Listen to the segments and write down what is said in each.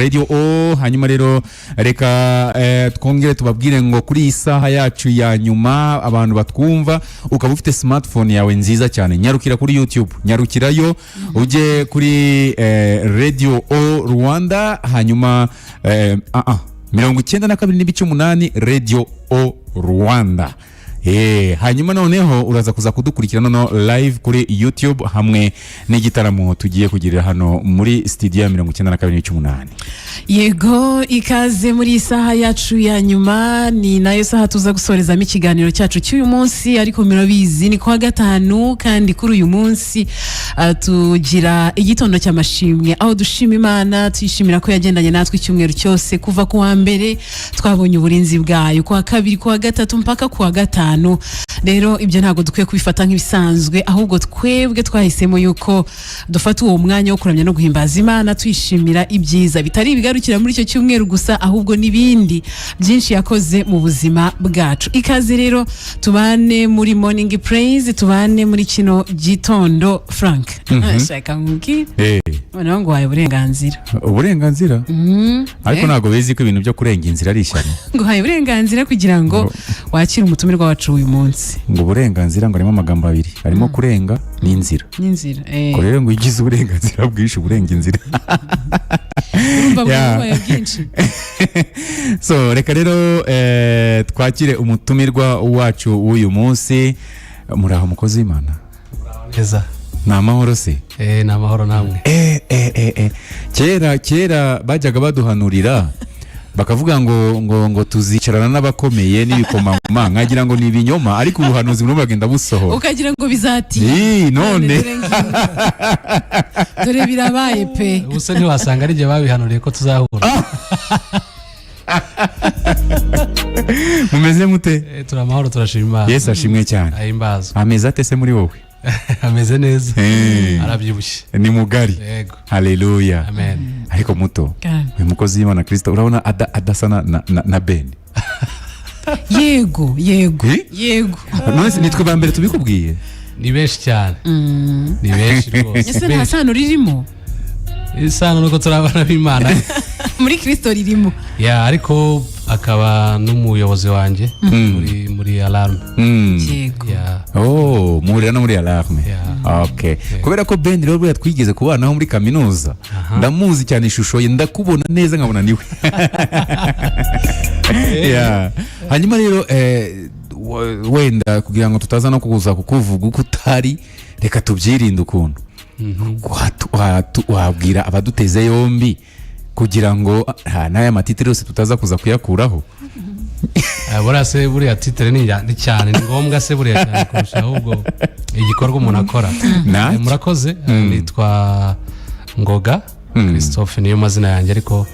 Radio O. Hanyuma rero reka twongere tubabwire ngo kuri iyi saha yacu ya nyuma, abantu batwumva, ukaba ufite smartphone yawe nziza cyane, nyarukira kuri YouTube, nyarukirayo ujye kuri Radio O Rwanda, hanyuma 92.8 Radio O Rwanda. Hanyuma noneho uraza kuza kudukurikira noneho live kuri YouTube hamwe n'igitaramo tugiye kugirira hano muri studio ya 92.8. Yego, ikaze muri iyi saha yacu ya nyuma, ni nayo saha tuza gusorezamo ikiganiro cyacu cy'uyu munsi. Ariko murabizi, ni kuwa gatanu, kandi kuri uyu munsi tugira igitondo cy'amashimwe, aho dushima Imana, tuyishimira ko yagendanye natwe icyumweru cyose. Kuva ku wa mbere twabonye uburinzi bwayo, ku wa kabiri, ku wa gatatu, mpaka ku wa gatanu. Rero ibyo ntabwo dukwiye kubifata nk'ibisanzwe, ahubwo twebwe twahisemo yuko dufata uwo mwanya wo kuramya no guhimbaza Imana, tuyishimira ibyiza bitari ibigarukira muri icyo cyumweru gusa, ahubwo n'ibindi byinshi yakoze mu buzima bwacu. Ikaze rero, tubane muri Morning Praise, tubane muri kino gitondo. Frank, shaka nkubwire, noneho nguhaye uburenganzira. Uburenganzira? Ariko ntabwo bizi ko ibintu byo kurenga inzira ari ishyano. Nguhaye uburenganzira kugira ngo wakire umutumirwa wacu uyu munsi. Ngo uburenganzira, ngo harimo amagambo abiri, harimo kurenga n'inzira. N'inzira. Ngo rero ngo iyo ugize uburenganzira bwinshi uburenga inzira. Urumva bwabaye bwinshi. So reka rero twakire umutumirwa wacu w'uyu munsi. Muraho, mukozi w'Imana? Neza. Ni amahoro se? Ni amahoro, namwe? Kera kera bajyaga baduhanurira bakavuga ngo tuzicarana n'abakomeye n'ibikomangoma, nkagira ngo ni ibinyoma, ariko ubuhanuzi burimo buragenda busohora. Ukagira ngo bizatinda. Ii, none dore ngibi. Dore birabaye pe. Ubuse ntiwasanga ari igihe babihanuriye ko tuzahura? Mumeze mute? Turi amahoro, turashima Imana. Yesu ashimwe cyane. Ahimbazwe. Ameze ate se muri wowe? Ameze neza, arabyibushye. Ni mugari. Yego. Haleluya. Amen. Ariko muto, Kandi. uyu mukozi w'Imana Kristo, urabona adasa na Ben? Yego. Eh? Yego. None se nitwe ba mbere tubikubwiye? Ni benshi cyane, ni benshi rwose. Ese nta Benshi. sano ririmo? Isano nuko turi abana b'Imana. Muri Kristo ririmo. Ya, ariko akaba n'umuyobozi wanjye muri Alarme. Yego. Ya. Oh, muhurira no muri Alarme? Yeah. Okay. Kubera ko Ben rero buriya twigeze kubanaho muri kaminuza, ndamuzi cyane, ishusho ye ndakubona neza nkabona niwe. Yeah. Hanyuma rero wenda kugira ngo tutaza no kuza kukuvuga uko utari, reka tubyirinde ukuntu. Wabwira abaduteze yombi kugira ngo n'aya matitire yose tutaza kuza kuyakuraho. Buriya se, buriya titre ni cyane, ni ngombwa se buriya cyane kurusha ahubwo igikorwa umuntu akora? Ntacyo. Murakoze. Nitwa Ngoga Christophe, niyo mazina yanjye, ariko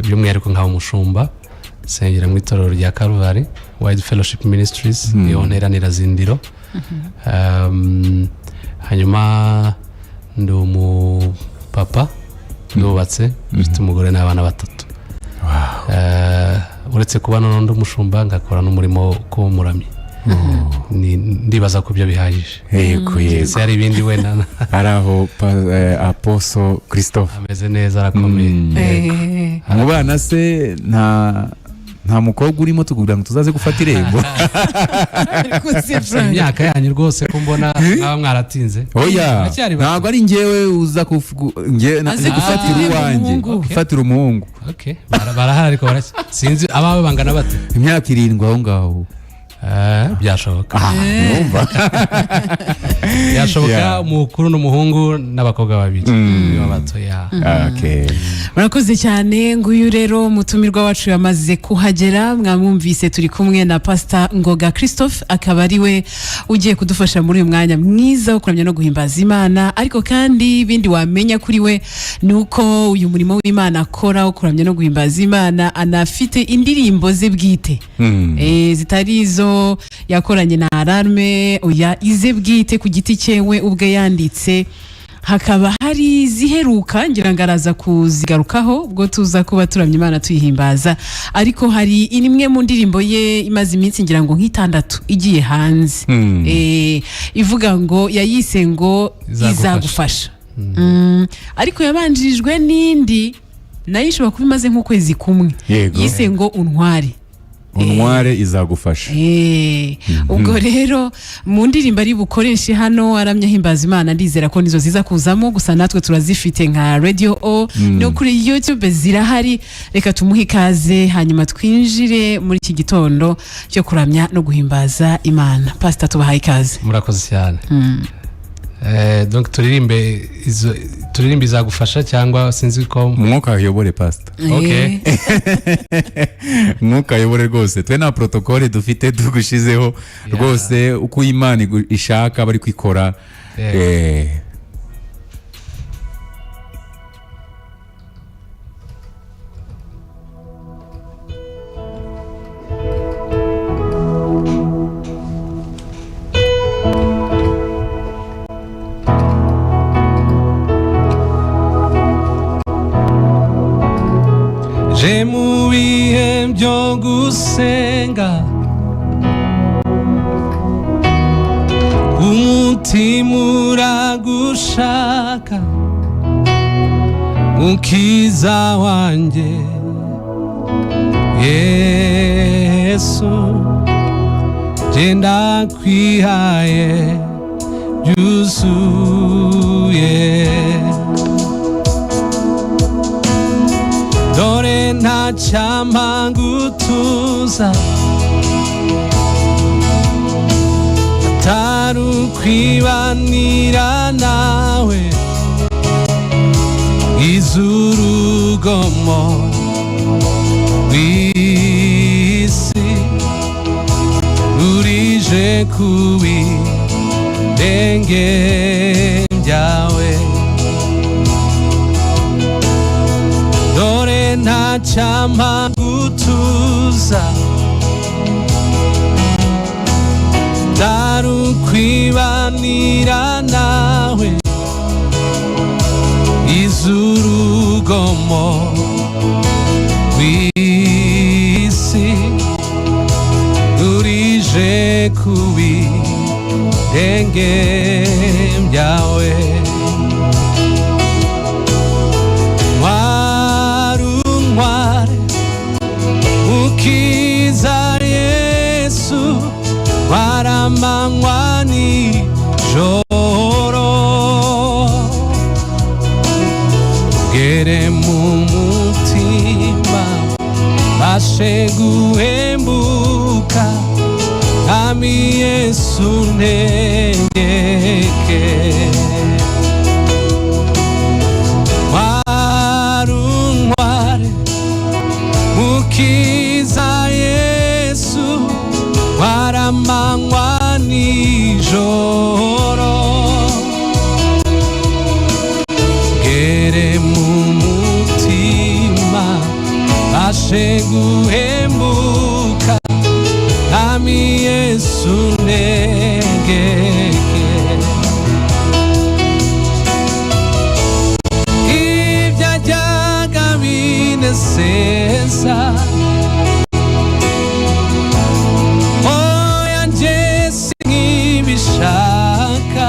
by'umwihariko nkaba umushumba, nsengera mu itorero rya Calvary Wide Fellowship Ministries, niyo nteranira Zindiro. Hanyuma ndi umupapa, ndubatse, mfite umugore n'abana batatu. Uretse kuba noneho ndi umushumba, ngakora n'umurimo w'umuramyi. Ndibaza ko ibyo bihagije. Yego. Ese hari ibindi wenda? Ari aho Apostle Christophe? Ameze neza, arakomeye. Yego. Mu bana se nta mukobwa urimo tukugira ngo tuzaze gufata irembo? Ariko se Frank, Imyaka yanyu rwose ko mbona mwaba mwaratinze? Oya. Muracyari bato. Ntabwo ari njyewe uza Aze gufatira irembo uwanjye. umuhungu. Gufatira umuhungu. Okay. Barahari ariko sinzi abawe bangana bate. Imyaka 7 aho ngaho. Byashoboka. Ah, numva. Byashoboka. Umukuru n'umuhungu n'abakobwa babiri nibo bato, ya. Okay. Murakoze cyane. Nguyu rero umutumirwa wacu yamaze kuhagera, mwamwumvise, turi kumwe na Pastor Ngoga Christophe, akaba ari we ugiye kudufasha muri uyu mwanya mwiza wo kuramya no guhimbaza Imana. Ariko kandi ibindi wamenya kuri we ni uko uyu murimo w'Imana akora wo kuramya no guhimbaza Imana, anafite indirimbo ze bwite, zitari izo yakoranye na Alarme, oya, ize bwite ku giti cyewe ubwe yanditse. Hakaba hari iziheruka, ngira ngo araza kuzigarukaho ubwo tuza kuba turamya Imana tuyihimbaza. Ariko hari imwe mu ndirimbo ye imaze iminsi ngira ngo nk'itandatu igiye hanze, ivuga ngo, yayise ngo Izagufasha. Izagufasha. Ariko yabanjirijwe n'indi. Nayo ishobora kuba imaze nk'ukwezi kumwe. Yise ngo Untware. Untware izagufasha. Ubwo rero mu ndirimbo ari bukoreshe hano aramya ahimbaza Imana, ndizera ko nizo ziza kuzamo. Gusa natwe turazifite nka Radio O, no kuri YouTube zirahari. Reka tumuhe ikaze, hanyuma twinjire muri iki gitondo cyo kuramya no guhimbaza Imana. Pasita, tubahaye ikaze. Murakoze cyane. Donc turirimbe izo, turirimbe izagufasha cyangwa sinzi ko. Umwuka ayobore, pasita. Okay. Umwuka ayobore rwose, twe nta protocole dufite tugushizeho. Rwose uko Imana ishaka bari kwikora. Je mu bihe byo gusenga, umutima uragushaka, mukiza wanjye Yesu, genda kwihaye byuzuye. Dore nta cyampa gutuza atari ukwibanira nawe, iz'urugomo rw'isi rurije kubi renge byawe. Dore nta cyampa gutuza atari ukwibanira nawe, iz'urugomo rw'isi rurije kubi renge byawe. Ntwari, untware, mukiza Yesu, waramanywa nijoro, gere mu mutima bashe guhembuka. Mwami Yesu, ntegeke. Ntwari, untware, mukiza Yesu, waramanywa nijoro, gere mu mutima bashe guhembuka. Mwami Yesu, ntegeke. Ibyajyaga binezeza, oya, njye sinkibishaka.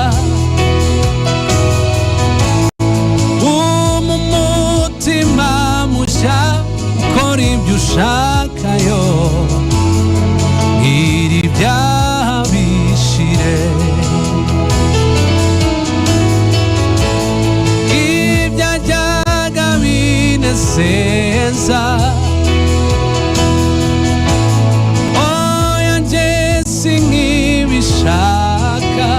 Umutima mushya ukora ibyo ushakayo, iri ibyaha bishire. Ibyajyaga binezeza, oya, njye sinkibishaka.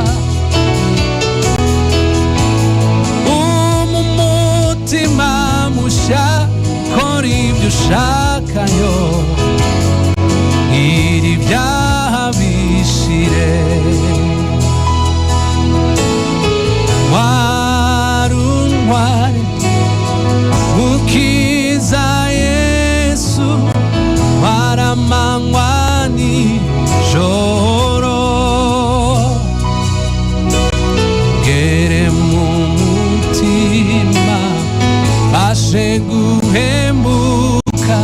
Umutima mushya kora ibyo ushakayo, iri ibyaha bishire. Ntwari, untware, mukiza Yesu, waramanywa nijoro, gere mu mutima bashe guhembuka.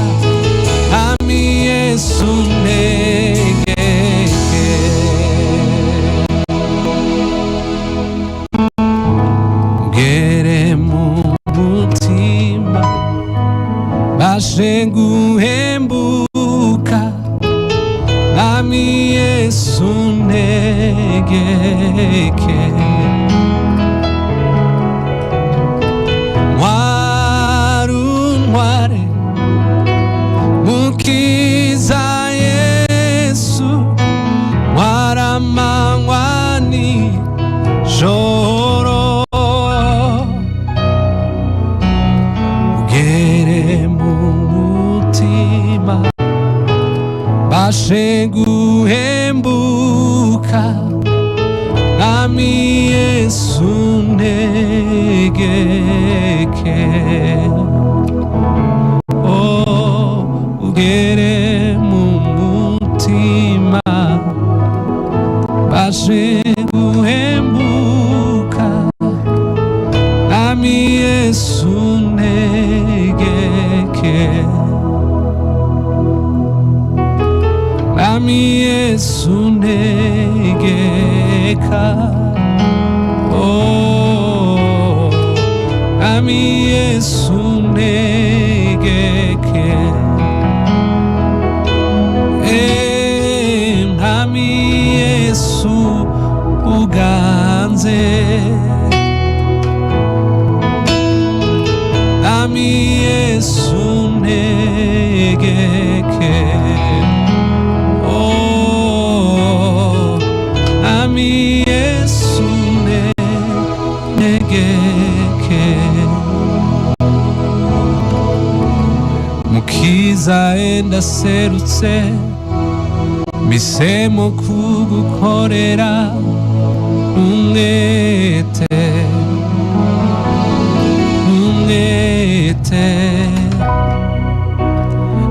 Mbashe guhembuka, Mwami Yesu ntegeke. Ntwari untware, Mukiza Yesu, ntwara amanywa nijoro, ugere mu mutima, mbashe guhembuka, Mwami Yesu ntegeke. Oh, ugere mu mutima, mbashe guhembuka, Mwami Yesu ntegeke. Mwami Yesu ntegeka. Oh, Mwami Yesu ntegeke. Eh, Mwami Yesu uganze. Mwami Yesu ntegeke. Oh, Mwami Yesu ntegeke. Mukiza enda serutse, misemo kugukorera umwete, umwete.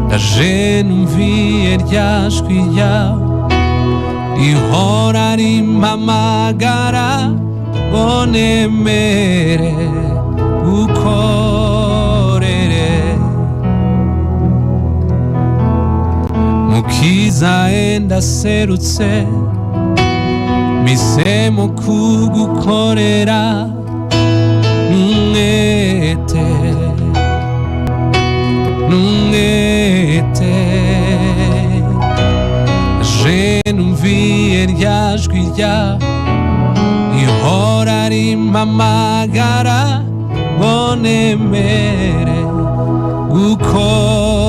Ndaje numviye rya jwi ryawe rihora rimpamagara ngo nemere gukorere. Mukiza enda serutse, misemo kugukorera n'umwete, n'umwete. Je numviye rya jwi ryawe rihora rimpamagara ngo nemere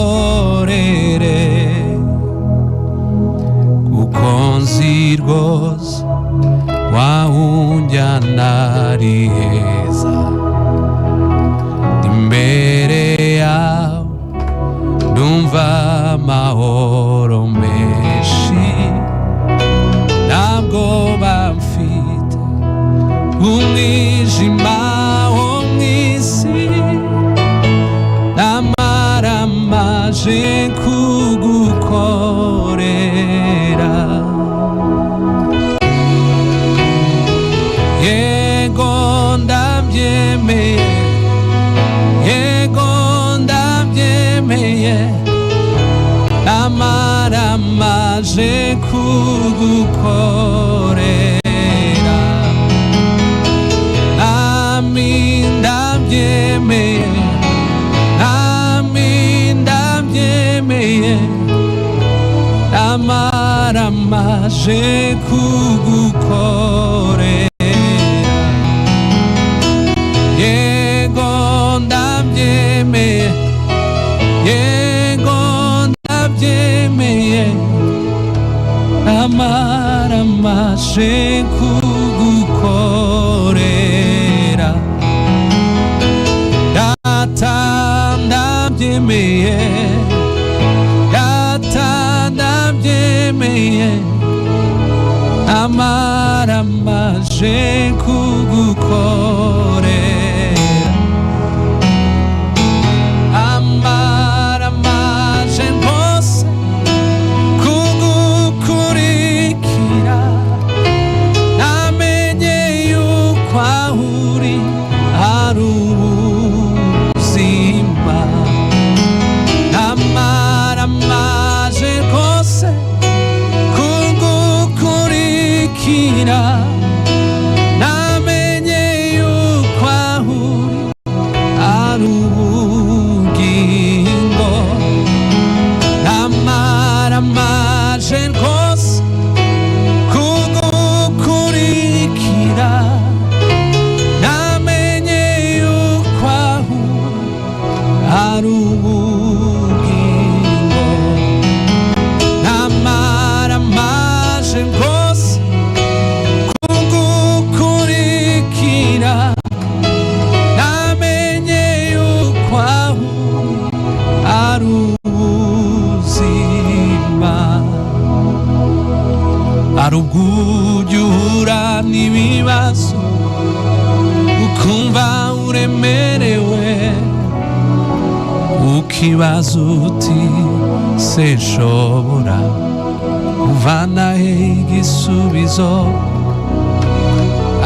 gukorere, kuko nzi rwose wawunjyana ari heza. Imbere yawe ndumva amahoro menshi, ntabwo bamfite umwijima wo mu isi, namaramaje kugukorera. Yego ndabyemeye, yego ndabyemeye, namaramaje kugukorera. Nami ndabyemeye, nami ndabyemeye, namaramaje kugukorera. Yego ndabyemeye, yego ndabyemeye, namaramaje kugukorera. Data ndabyemeye, Data ndabyemeye, namaramaje kugukorera. Amaramaje rwose kugukurikira, namenye yuko aho uri hari ubuzima. Namaramaje rwose kugukurikira, namenye yuko Ari ubugingo namaramaje rwose kugukurikira, namenye yuko aho ari ubuzima, ari ubw'ujya uhura n'ibibazo ukumva uremerewe, ukibaza uti: "Sinshobora kuvana he igisubizo?"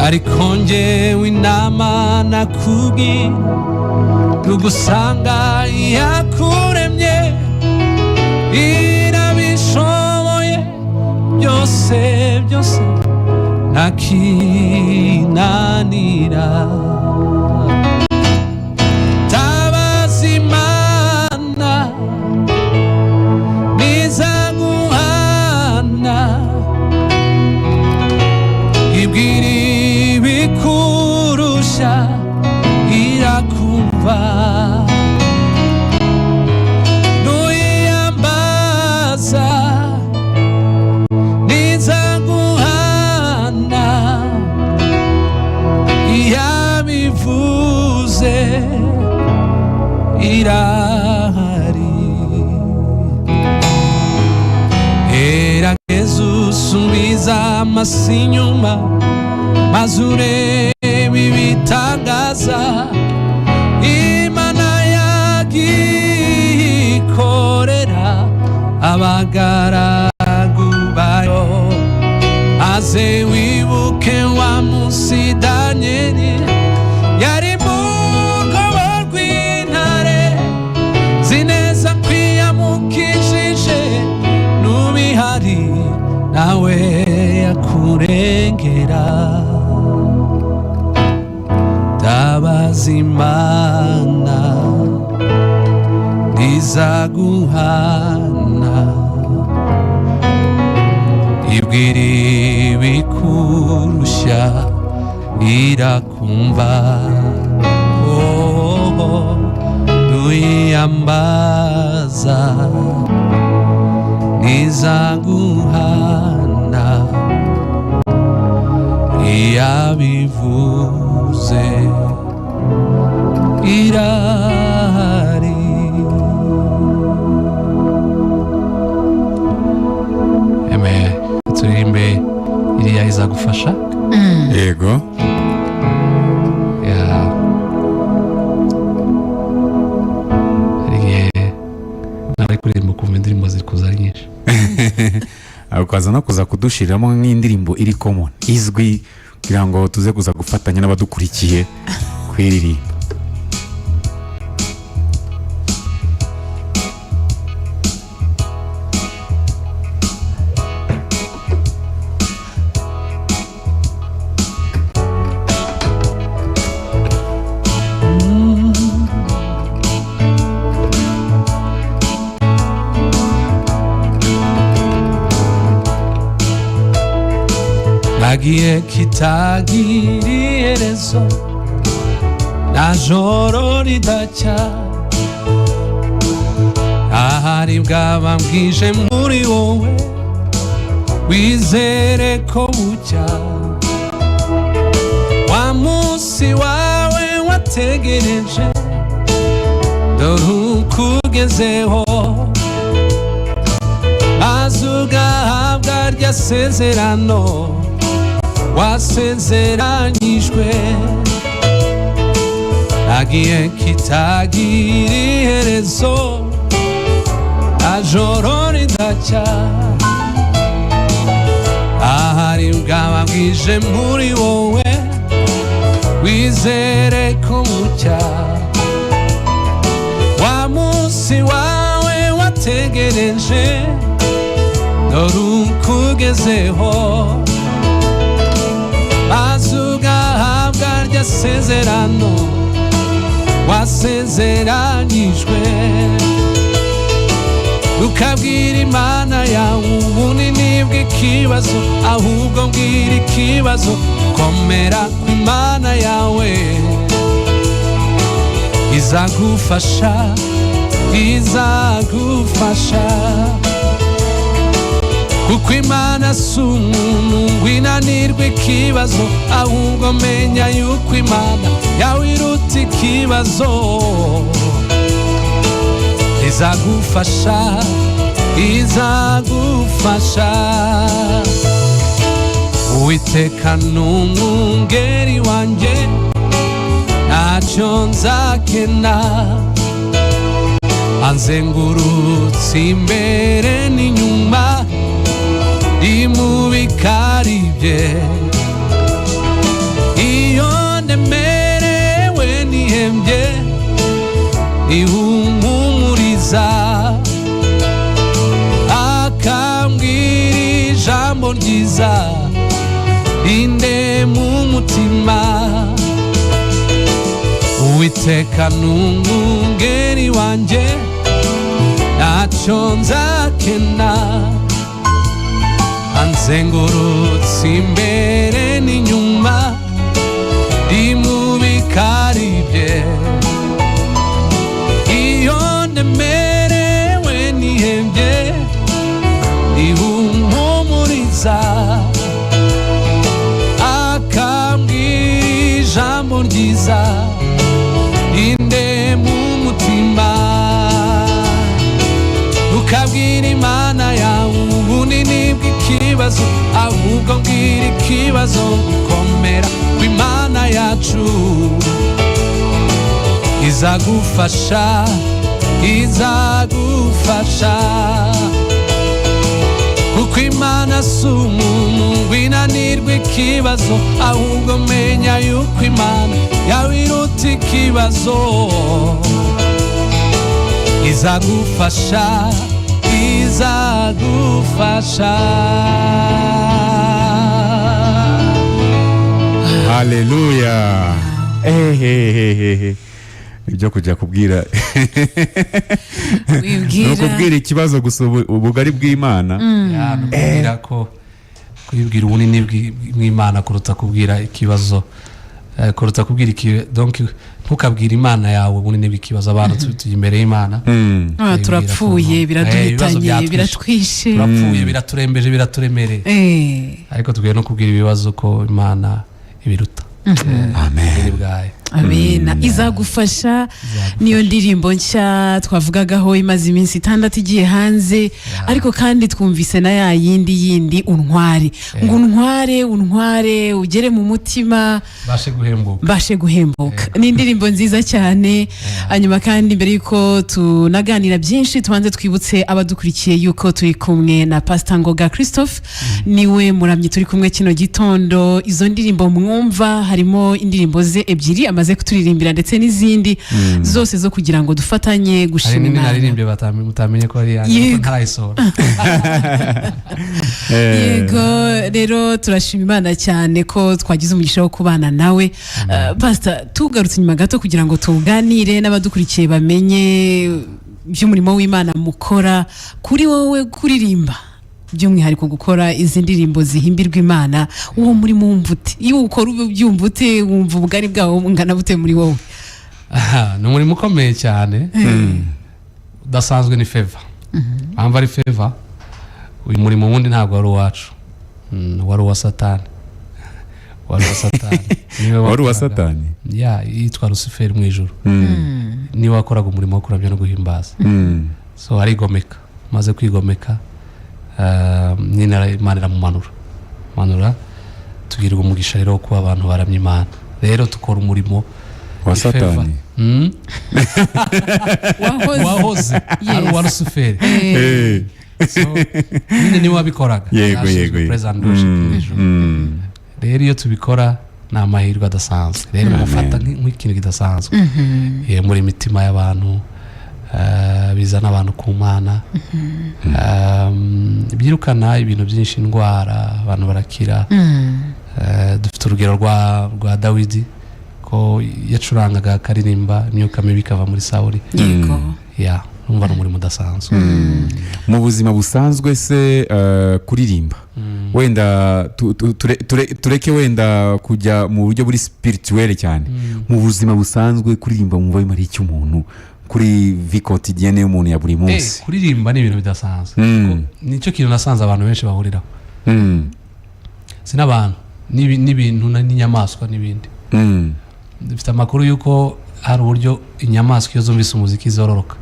Ariko njyewe inama nakubwira ugusanga yakuremye, irabishoboye byose byose, ntakinanira. Tabaza Imana, nizaguhana. Ibwira ibikurusha, irakumva. Nuyiyambaza, nizaguhana. Iyabivuze irahari. Gerageza usubiza amaso inyuma, maze urebe ibitangaza Imana yagiye ikorera abagaragu bayo. Maze wibuke wa munsi Daniyeli yari mu rwobo rw'intare, zineza kwiyamukishije n'ubihari nawe yakurengera. Tabaza Imana, ntizaguhana. Ibwira ibikurushya, irakumva. Oh, nuyiyambaza, ntizaguhana. Iyabivuze irahari. Amen. Turirimbe iriya izagufasha. Yego. Yeah. Hari igihe nari kuririmba ukumva indirimbo ziri kuza ari nyinshi. Ukaza no kuza kudushyiriramo nk'indirimbo iri common, izwi, kugira ngo tuze kuza gufatanya n'abadukurikiye kuyiririmba. Nagiye kitagira iherezo, nta joro ridacya, ahari bwaba bwije muri wowe, wizere ko bucya. Wa munsi wawe wategereje, dore ukugezeho, maze ugahabwa rya sezerano wasezeranyijwe. Nagiye kitagira iherezo, nta joro ridacya, ahari bwaba bwije muri wowe, wizere ko bucya. Wa munsi wawe wategereje, dore ukugezeho, maze ugahabwa rya sezerano wasezeranyijwe. Ukabwira Imana yawe ubunini bw'ikibazo, ahubwo mbwira ikibazo: komera ku Imana yawe, izagufasha. Izagufasha, kuko Imana si umuntu ngo inanirwe ikibazo, ahubwo menya yuko Imana yawe iruta ikibazo. Izagufasha, izagufasha. Uwiteka ni umwungeri wanjye, ntacyo nzakena. Anzengurutse imbere n'inyuma, ndi mu bikari bye. Iyo ndemerewe nihembye, ihumumuriza, akambwira ijambo ryiza rinde mu mutima. Uwiteka ni umwungeri wanjye, ntacyo nzakena. Anzengurutse imbere n'inyuma, ndi mu bikari bye. Iyo ndemerewe nihembye, ihumumuriza, akambwira ijambo ryiza rinde mu mutima. Ukabwira Imana yawe ubunini bw'ikibazo, ahubwo mbwira ikibazo gukomera kw'Imana yacu. Izagufasha, izagufasha, kuko Imana si umuntu ngo inanirwe ikibazo, ahubwo menya yuko Imana yawe iruta ikibazo. Izagufasha, izagufasha. Haleluya! Ehehehehe, ibyo kujya kubwira ni Wibwira ukubwira ikibazo gusa ubugari bw'Imana. Ya, ni ukubwira ko kubibwira ubunini bw'Imana kuruta kubwira ikibazo, kuruta kubwira donc ntukabwire Imana yawe ubunini bw'ikibazo. Abantu tujya imbere y'Imana. Ah, turapfuye. Ibibazo Biraduhitanye. byatwishe. Biratwishe. Turapfuye, biraturembeje, biraturemereye, ariko tukwiye no kubwira ibibazo ko Imana ibiruta. Amen. Ubunini bwayo. Amena. Izagufasha niyo ndirimbo nshya twavugagaho, imaze iminsi 6 igiye hanze. Ariko kandi twumvise na ya yindi yindi, Untware, ngo untware, untware ugere mu mutima, Bashe guhembuka. Mbashe guhembuka. Ni indirimbo nziza cyane. Hanyuma kandi mbere y'uko tunaganira byinshi, tubanze twibutse abadukurikiye yuko turi kumwe na Pastor Ngoga Christophe, niwe muramyi turi kumwe kino gitondo. Izo ndirimbo mwumva harimo indirimbo ze ebyiri amaze kuturirimbira, ndetse n'izindi zose zo kugira ngo dufatanye Hari gushima n'indi Imana. naririmbye mutamenye ko ari iyanjye, kuko ntarayisohora. Yego, rero turashima Imana cyane ko twagize umugisha wo kubana nawe. Pastor, tugarutse inyuma gato kugira ngo tuganire n'abadukurikiye bamenye by'umurimo w'Imana mukora, kuri wowe kuririmba, by'umwihariko gukora izi ndirimbo zihimbirwa Imana, uwo murimo wumva ute? Iyo ukora ubyumva ute? Wumva ubugari bwawo bungana bute muri wowe? Aha, ni umurimo ukomeye cyane udasanzwe, ni favor. Mpamvu ari favor, uyu murimo wundi ntabwo wari uwacu. Wari uwa Satani, wari uwa Satani. Niwe Wari uwa wakoraga. Satani? Ya, yitwa Rusiferi mu ijuru, niwe wakoraga umurimo wo kuramya no guhimbaza. So arigomeka. Maze kwigomeka, nyine Imana iramumanura manura. Tugirwa umugisha rero wo kuba abantu baramya Imana. Rero dukora umurimo Wa ni favor. Satani. Wahoze. Wahoze ari uwa Rusiferi. So, nyine niwe wabikoraga. Yashinzwe praise and worship mu ijuru. Rero iyo tubikora ni amahirwe adasanzwe. Rero mufata nk'ikintu kidasanzwe muri imitima y'abantu, bizana abantu ku Mana, byirukana ibintu byinshi, indwara, abantu barakira. Dufite urugero rwa Dawidi, ko yacurangaga akaririmba, imyuka mibi ikava muri Sawuri. Ya, urumva ni umurimo udasanzwe. Mu buzima busanzwe se, kuririmba, wenda tureke wenda kujya mu buryo buri spirituel cyane, mu buzima busanzwe kuririmba mwumva bimara iki umuntu? Kuri vie quotidienne y'umuntu ya buri munsi. Kuririmba ni ibintu bidasanzwe. Kuko nicyo kintu nasanze abantu benshi bahuriraho, si n'abantu, n'ibintu n'inyamaswa n'ibindi. Dufite amakuru y'uko hari uburyo inyamaswa iyo zumvise umuziki zororoka.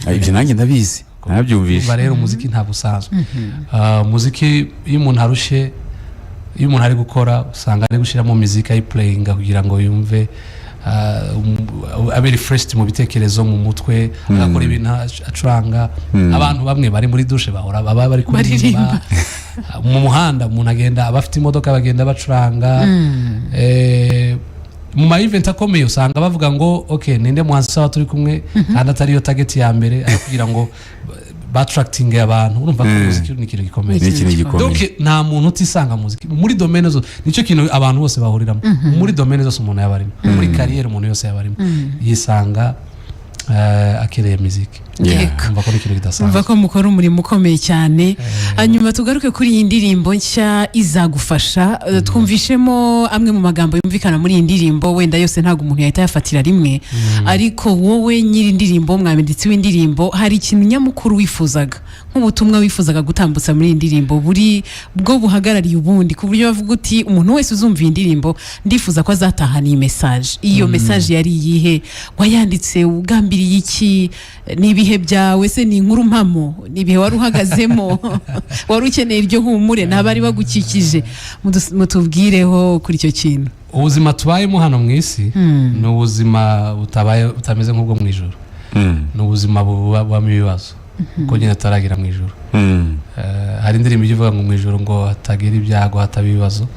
Ah, ibyo nanjye ndabizi, narabyumvishe. Umva rero, umuziki ntabwo usanzwe. Umuziki, iyo umuntu arushye, iyo umuntu ari gukora, usanga ari gushyiramo muziki, ayiplayinga kugira ngo yumve abe refreshed mu bitekerezo, mu mutwe, agakora ibintu acuranga. Abantu bamwe bari muri douche bahora baba bari kuririmba. Mu muhanda umuntu agenda, abafite imodoka bagenda bacuranga. Mu ma event akomeye usanga bavuga ngo: "Ok, ninde muhanzi sawa turi kumwe?" Kandi atariyo target ya mbere, ariko kugira ngo baattractinge abantu. Urumva ko umuziki ni ikintu gikomeye. Ni ikintu gikomeye. Donc nta muntu utisanga mu muziki muri domaine zose. Nicyo kintu abantu bose bahuriramo muri domaine zose umuntu yaba arimo, muri carrière umuntu yose yaba arimo, yisanga akeneye muziki. Umva ko ni ikintu kidasanzwe. Umva ko mukora umurimo ukomeye cyane. Hanyuma tugaruke kuri iyi ndirimbo nshya izagufasha. Twumvishemo amwe mu magambo yumvikana muri iyi ndirimbo. Wenda yose ntabwo umuntu yahita ayafatira rimwe, ariko wowe nyiri indirimbo, mwanditsi w'indirimbo, hari ikintu nyamukuru wifuzaga, nk'ubutumwa wifuzaga gutambutsa muri iyi ndirimbo, buri bwo buhagarariye ubundi, ku buryo bavuga uti: "Umuntu wese uzumva iyi ndirimbo, ndifuza ko azatahana iyi message." Iyo message yari iyihe? Wayanditse ugambiriye iki? Ni ibihe byawe se? Ni inkuru mpamo? Ni ibihe wari uhagazemo, wari ukeneye iryo humure n'abari bagukikije? Mutubwireho kuri icyo kintu. Ubuzima tubayemo hano mu isi ni ubuzima butabaye, butameze nk'ubwo mu ijoro. Ni ubuzima bubamo ibibazo, kuko nyine tutaragira mu ijoro. Hari indirimbo ijya ivuga ngo mu ijoro ngo hatagira ibyago, hataba ibibazo.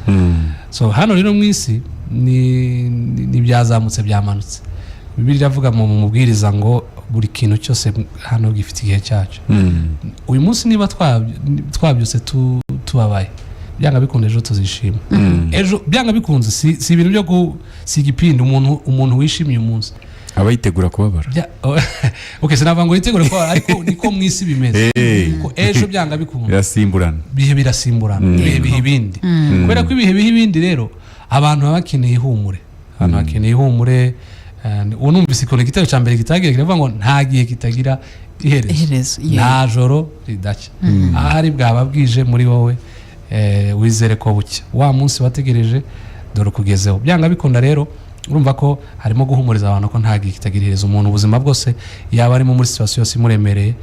So hano rero mu isi ni byazamutse, byamanutse. Bibiliya iravuga mu mubwiriza ngo buri kintu cyose hano gifite igihe cyacyo. Uyu munsi niba twabyutse tubabaye, byanga bikunda ejo tuzishima. Ejo byanga bikunze, si ibintu byo gusiga ipindi. Umuntu wishimiye umunsi aba yitegura kubabara. Ok, sinavuga ngo yitegure kubabara, ariko niko mu isi bimeze, kuko ejo byanga bikunze Birasimburana. Ibihe birasimburana, ibihe biha ibindi. Kubera ko ibihe biha ibindi rero, abantu baba bakeneye ihumure, abantu bakeneye ihumure. Ubu numvise ikintu, igitero cya mbere kitagira, kiravuga ngo nta gihe kitagira iherezo. Iherezo, yeah. Nta joro ridacya. Ahari bwaba bwije muri wowe, wizere ko bucya. Wa munsi wategereje, dore ukugezeho byanga bikunda. Rero urumva ko harimo guhumuriza abantu ko nta gihe kitagira iherezo. Umuntu ubuzima bwose yaba arimo, muri situation yose imuremereye,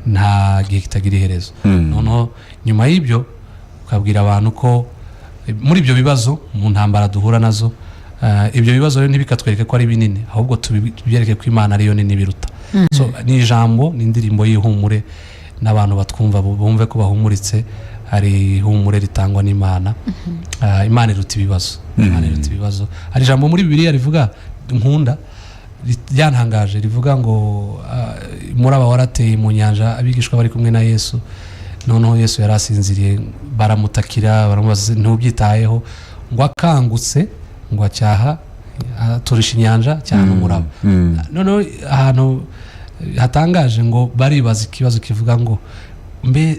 nta gihe kitagira iherezo. Noneho nyuma y'ibyo ukabwira abantu ko muri ibyo bibazo, mu ntambara duhura nazo, ibyo bibazo rero ntibikatwereke ko ari binini, ahubwo tubyereke ko Imana ariyo nini biruta. So ni ijambo, ni indirimbo y'ihumure, n'abantu batwumva bumve ko bahumuritse. Hari ihumure ritangwa n'Imana. Imana iruta ibibazo, Imana iruta ibibazo. Hari ijambo muri Bibiliya rivuga nkunda, ryantangaje, rivuga ngo umuraba warateye mu nyanja, abigishwa bari kumwe na Yesu. Noneho Yesu yari asinziriye, baramutakira, baramubaza: "Ntubyitayeho?" Ngo akangutse, ngo acyaha, aturisha inyanja, cyaha n'umuraba. Noneho ahantu hatangaje, ngo baribaza ikibazo kivuga ngo: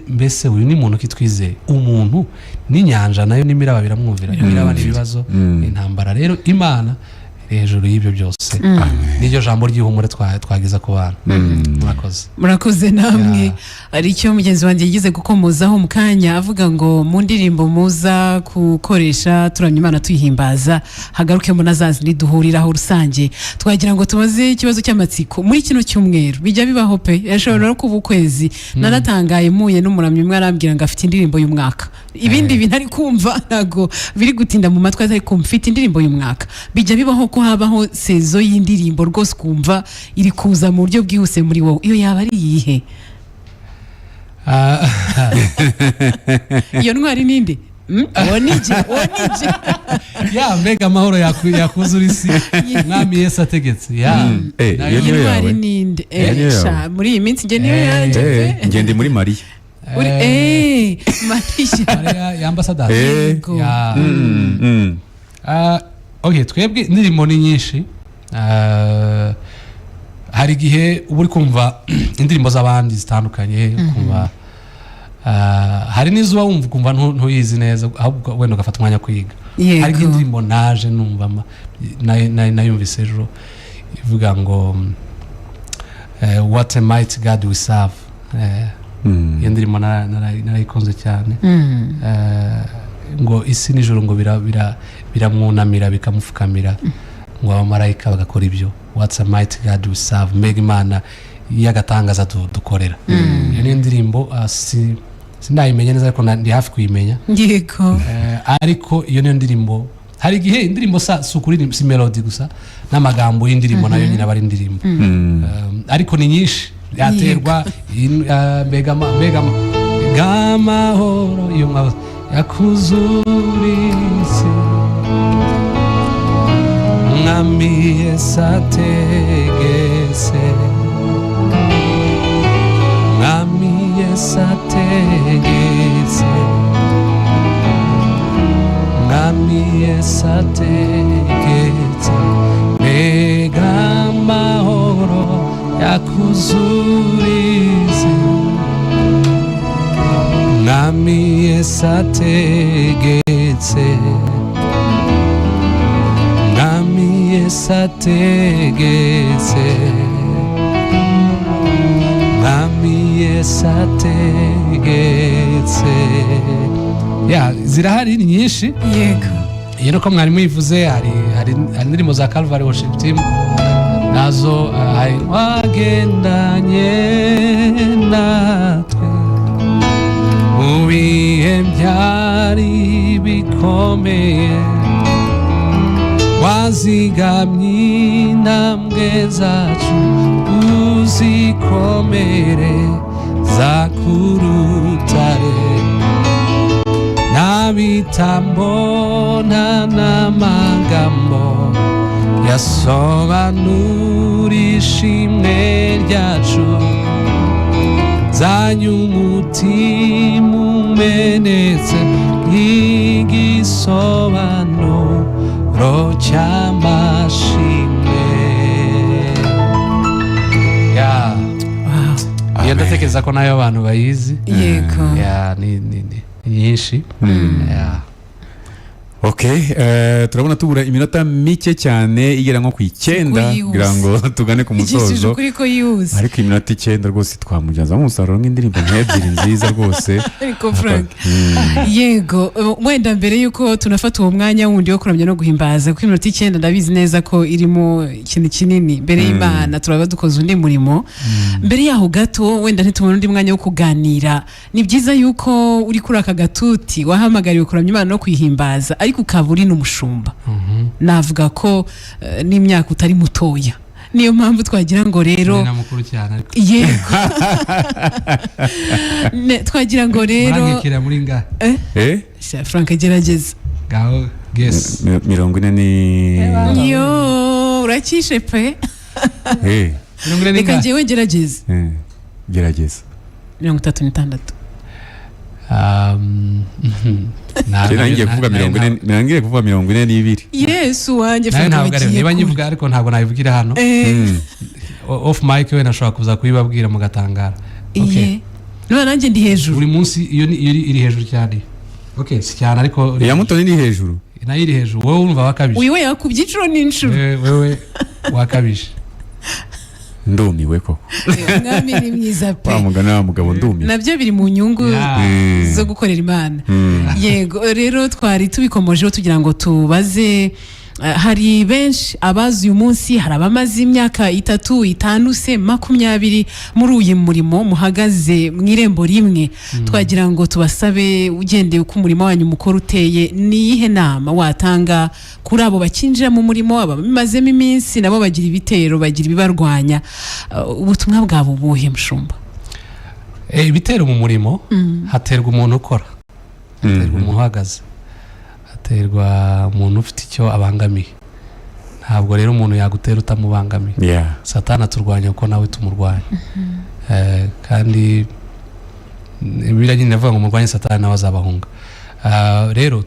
"Mbese uyu ni muntu kitwizeye? Umuntu n'inyanja nayo n'imiraba biramwumvira." Imiraba n'ibibazo, intambara. Rero Imana iri hejuru y'ibyo byose. N'iryo jambo ry'ihumure twageza ku bantu. Murakoze. Murakoze namwe. Hari icyo mugenzi wanjye yigize gukomozaho mu kanya, avuga ngo mu ndirimbo muza gukoresha turamya Imana, tuyihimbaza, hagarukemo na za zindi duhuriraho rusange. Twagira ngo tubaze ikibazo cy'amatsiko. Muri kino cyumweru bijya bibaho pe, yashobora no kuba ukwezi. Naratangaye mpuye n'umuramyi umwe, arambwira ngo afite indirimbo y'umwaka. Ibindi bintu ari kumva ntabwo biri gutinda mu matwi, ariko mfite indirimbo y'umwaka. Bijya bibaho ko habaho saison y'indirimbo rwose, ukumva iri kuza mu buryo bwihuse muri wowe. Iyo yaba ari iyihe? Iyo ntwari ninde? Uwo ni jye, uwo ni jye. Ya, mbega amahoro yakuzura isi, Mwami Yesu ategetse ya. Iyo Iyo niyo ntwari yawe. ninde? Iyo niyo Sha, yawe. muri iyi minsi njye niyo yanjye pe. Ngende muri Mariya. Mariya. Mariya ya Ambassadors. Yego. Ya. Ok, twebwe indirimbo ni nyinshi. Hari igihe uba uri kumva indirimbo z'abandi zitandukanye, ukumva hari n'izo uba wumva ukumva ntuyizi neza, ahubwo wenda ugafata umwanya kwiga. Hari nk'indirimbo naje numva nayumvise ejo ivuga ngo What a Mighty God We Serve. Iyo ndirimbo narayikunze cyane. Ngo isi n'ijuru ngo biramwunamira, bikamupfukamira, ngo abamarayika bagakora ibyo. What a mighty God we serve, mbega Imana y'agatangaza dukorera. Iyo niyo ndirimbo, sindayimenya neza, ariko ndi hafi kuyimenya. Ariko iyo niyo ndirimbo. Hari igihe indirimbo si ukuririmba, si melody gusa, n'amagambo y'indirimbo nayo nyine aba ari indirimbo. Ariko ni nyinshi, yaterwa mbega amahoro iyo mwabuze yakuzuritse. Mwami Yesu ategetse, Mwami Yesu ategetse, Mwami Yesu ategetse, mbega amahoro yakuzurize. Mwami Yesu ategetse, Mwami Yesu ategetse, Mwami Yesu ategetse. Ya, zirahari, ni nyinshi. Iyo nuko mwarimu yivuze, hari indirimbo za Calvary Worship Team nazo, hari wagendanye natwe mu bihe byari bikomeye, wazigamye intambwe zacu, uzikomere za kurutare. Nta bitambo, nta n'amagambo yasobanura ishimwe ryacu. Zanye umutima umenetse nk'igisobanuro cy'amashimwe. Ya, iyo ndatekereza ko nayo abantu bayizi. Ya, ni nyinshi, ya. Ok, turabona tubura iminota mike cyane igera nko ku 9 Ko yihuse. kugira ngo tugane ku Igishije musozo. Ukuri ko yihuse. Ariko iminota 9 rwose twamujyanzamo umusaruro nk'indirimbo nk'ebyiri nziza rwose. Ariko Frank, yego, wenda mbere y'uko tunafata uwo mwanya wundi wo kuramya no guhimbaza, kuko iminota 9 ndabizi neza ko irimo ikintu kinini mbere y'Imana, turaba dukoze undi murimo. Mbere yaho gato, wenda ntitubone undi mwanya wo kuganira, ni byiza yuko uri kuri aka gatuti wahamagariwe kuramya Imana no kuyihimbaza, ariko ukaba uri n'umushumba. Navuga ko n'imyaka utari mutoya, niyo mpamvu twagira ngo rero Ni na mukuru cyane ariko. Yego. Twagira ngo rero Murankekera muri ngahe? Eh? Sha, Frank, gerageza. Ngaho guess. 40 ni Yo, urakishe pe. 40 Reka n'ingahe? njyewe ngerageze. Gerageza. 36. Njye ngiye kuvuga 40, ngiye kuvuga 42. Yesu wanjye! Nawe Frank, ntabwo ari wagiye niba kure. nyivuga, ariko ntabwo nabivugira hano. Off mic we nashobora kuza kubibabwira mugatangara. Okay. Iye, none nanjye ndi hejuru. Buri munsi iyo ni iyo iri hejuru cyane. Okay, si cyane ariko. Iya Mutoni ni hejuru. Nayo iri hejuru, wowe wumva wakabije. Uyu we yakubye inshuro n'inshuro. Wewe wakabije. Ndumiwe koko. Umwami ni mwiza pe. Wa mugani wa mugabo, ndumiwe. Nabyo biri mu nyungu zo gukorera Imana. Yego, rero twari tubikomojeho tugira ngo tubaze, hari benshi abazi uyu munsi, hari abamaze imyaka 3, 5 se 20 muri uyu murimo, muhagaze mu irembo rimwe. Twagira ngo tubasabe, ugendeye uko umurimo wanyu mukuru uteye, ni iyihe nama watanga kuri abo bakinjira mu murimo? Abamazemo iminsi nabo bagira ibitero, bagira ibibarwanya. Ubutumwa bwabo ubuhe, mushumba? Ibitero mu murimo, haterwa umuntu ukora, haterwa umuntu uhagaze, haterwa umuntu ufite icyo abangamiye. Ntabwo rero umuntu yagutera utamubangamiye. Satani aturwanya kuko nawe tumurwanya. Kandi Bibiliya nyine iravuga ngo murwanye Satani nawe azabahunga. Rero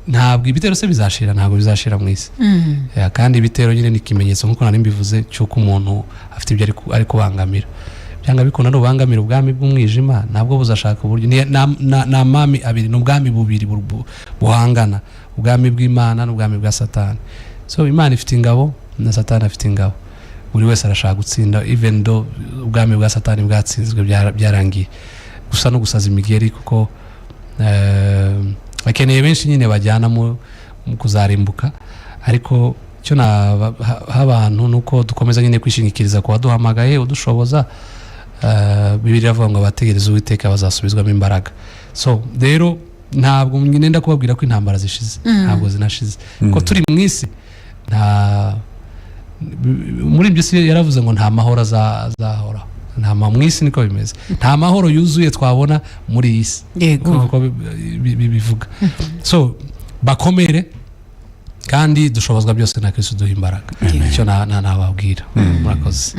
ntabwo ibitero se bizashira, ntabwo bizashira mu isi. Ya, kandi ibitero nyine ni ikimenyetso, nk'uko nari mbivuze, cy'uko umuntu afite ibyo ari kubangamira. Byanga bikunda nubangamira ubwami bw'umwijima, ntabwo buzashaka uburyo. Ni amami abiri, ni ubwami bubiri buhangana, ubwami bw'Imana n'ubwami bwa Satani. So Imana ifite ingabo na Satani afite ingabo. Buri wese arashaka gutsinda, even though ubwami bwa Satani bwatsinzwe, byarangiye. Gusa no gusaza imigeri, kuko bakeneye benshi nyine bajyana mu kuzarimbuka. Ariko icyo naha abantu ni uko dukomeza nyine kwishingikiriza ku waduhamagaye, udushoboza. Bibiliya iravuga ngo abategereza Uwiteka bazasubizwamo imbaraga. So rero ntabwo nenda kubabwira ko intambara zishize, ntabwo zinashize, ko turi mu isi. Nta muri ibyo si yaravuze ngo nta mahoro azahoraho, nta mu isi niko bimeze, nta mahoro yuzuye twabona muri iyi si. Uko bivuga. So bakomere, kandi dushobozwa byose na Kristo duha imbaraga. Icyo nababwira, murakoze.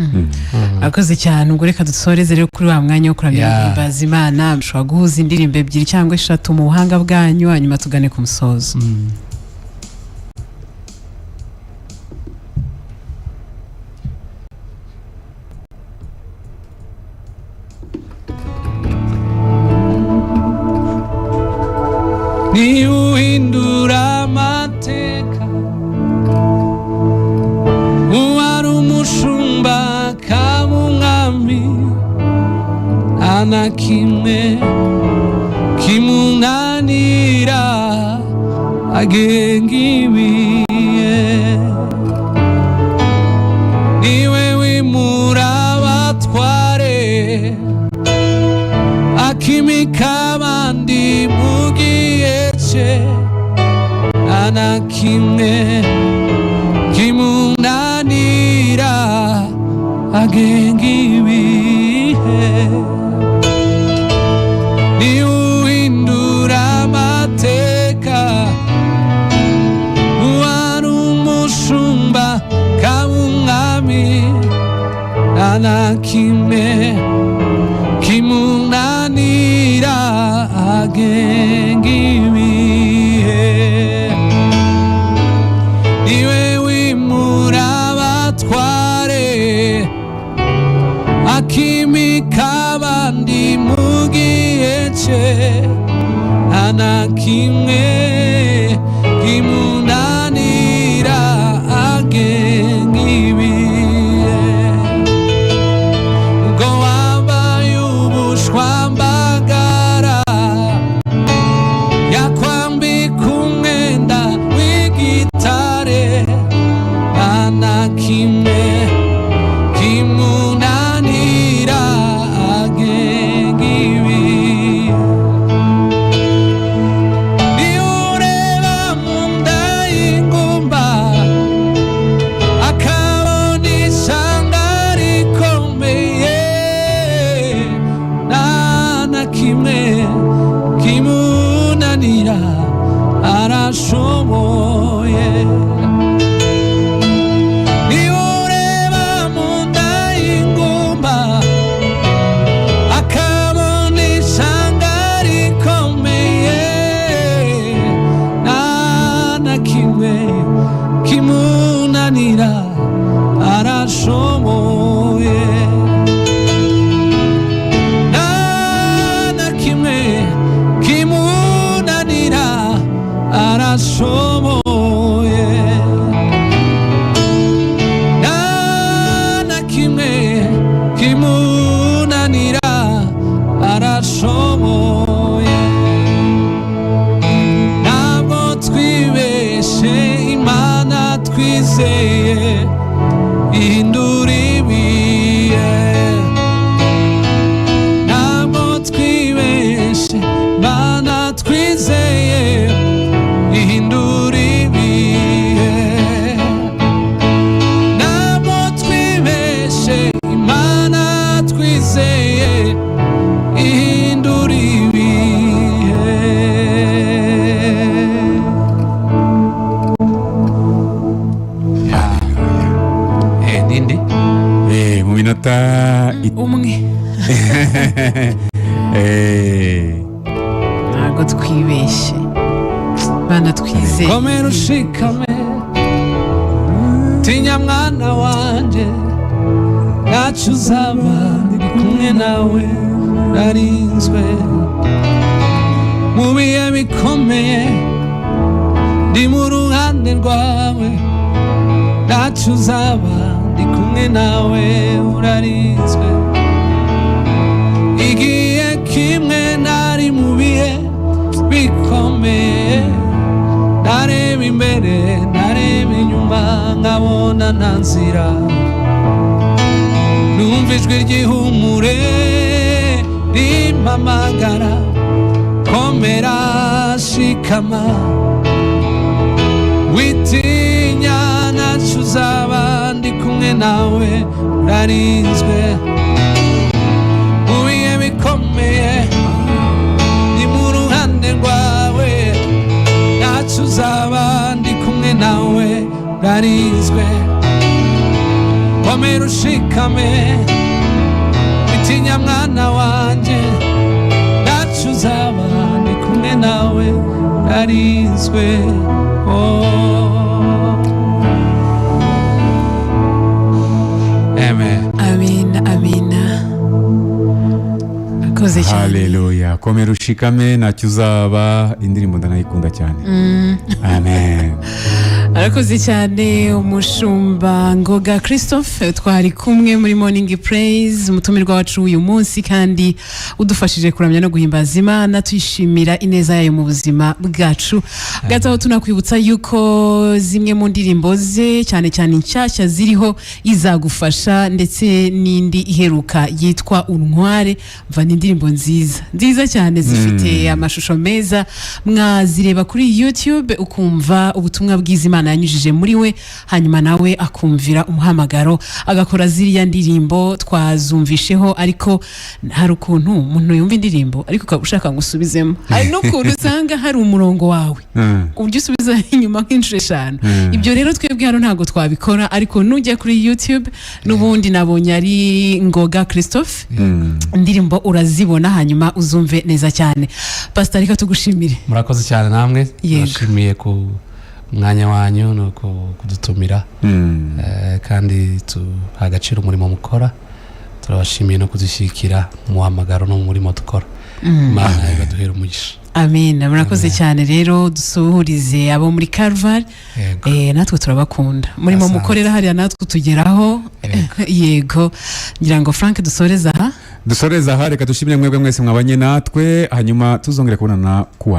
Akoze cyane. Ubwo reka dusoreze rero kuri wa mwanya wo kuramya no guhimbaza Imana. Mushobora guhuza indirimbo ebyiri cyangwa eshatu mu buhanga bwanyu, hanyuma tugane ku musozo. Niba uhindura amateka, uwari umushumba akaba umwami, nta na kimwe kimunanira, agenga ibihe. Niwe wimura abatware, akimika abandi mu gihe cye, nta na kimwe kimunanira, agenga ibihe. Niwe uhindura amateka, uwari umushumba kaba umwami, nta na kimwe kimunanira, agenga ibihe. Niwe wimura abatware, akimika abandi mu gihe cye, nta na kimwe kimunanira, agenga ibihe. Ubwo wambaye ubushwambagara, yakwambika umwenda w'igitare, nta na kimwe kimunanira, agenga ibihe. Niba ureba mu nda y'ingumba, akabona ishyanga rikomeye, nta na kimwe kimunanira, arashoboye. Niba ureba mu nda y'ingumba, akabona ishyanga rikomeye, nta na kimwe kimunanira, arashoboye. Nta na kimwe kimunanira, arashoboye. Nta na kimwe kimunanira, arashoboye. Ntabwo twibeshe, Imana twizeye ihindura ibihe. Ntabwo twibeshe, Imana twizeye ihindura ibihe. Ntabwo twibeshe, Imana twizeye ihindura ibihe. Nindi. Mu minota Umwe. Ntabwo twibeshye, bana twizeye. Komera ushikame, tinya mwana wanjye, ntacyo uzaba, ndi kumwe nawe, narinzwe mu bihe bikomeye, ndi mu ruhande rwawe, ntacyo uzaba. Ndi kumwe nawe, urarinzwe. Igihe kimwe nari mu bihe bikomeye, ndareba imbere, ndareba inyuma, nkabona nta nzira. Numva ijwi ry'ihumure rimpamagara: "Komera, shikama, witinya, ntacyo uzaba, ndi kumwe nawe, urarinzwe." Mu bihe bikomeye ni mu ruhande rwawe, ntacyo uzaba, ndi kumwe nawe, urarinzwe. Komera, ushikame, witinya mwana wanjye, ntacyo uzaba, ndi kumwe nawe, urarinzwe, oh. Amen. Amen, amen, akoze cyane. Haleluya! Komera ushikame, ntacyo uzaba. Indirimbo ndanayikunda cyane. Amen. Arakoze cyane umushumba Ngoga Christophe, twari kumwe muri Morning Praise, umutumirwa wacu uyu munsi kandi udufashije kuramya no guhimbaza Imana, tuyishimira ineza yayo mu buzima bwacu. Gataho tunakwibutsa yuko zimwe mu ndirimbo ze, cyane cyane inshyashya ziriho "Izagufasha" ndetse n'indi iheruka yitwa "Untware", mva ni indirimbo nziza nziza cyane, zifite amashusho meza. Mwazireba kuri YouTube ukumva ubutumwa bwiza Imana yanyujije muri we, hanyuma nawe akumvira umuhamagaro agakora ziriya ndirimbo twazumvisheho. Ariko hari ukuntu umuntu yumva indirimbo ariko ukaba ushaka ngo usubizemo, hari n'ukuntu usanga hari umurongo wawe uburyo usubiza inyuma nk'inshuro 5. Ibyo rero twebwe hano ntabwo twabikora, ariko nujya kuri YouTube n'ubundi nabonye ari Ngoga Christophe, indirimbo urazibona, hanyuma uzumve neza cyane. Pastor, reka tugushimire. Murakoze cyane namwe. Yego. Nashimiye ku mwanya wanyu no kudutumira. Kandi tuha agaciro umurimo mukora. Turabashimiye no kudushyigikira mu muhamagaro no mu murimo dukora. Imana ibaduhera umugisha. Amen, murakoze cyane. Rero dusuhurize abo muri Calvary. Yego. Natwe turabakunda, murimo Asante. mukorera hariya natwe tugeraho. Yego, ngira ngo Frank dusoreze aha. Dusoreza aha. Reka dushimire mwebwe mwese mwabanye natwe, hanyuma tuzongere kubonana kuwa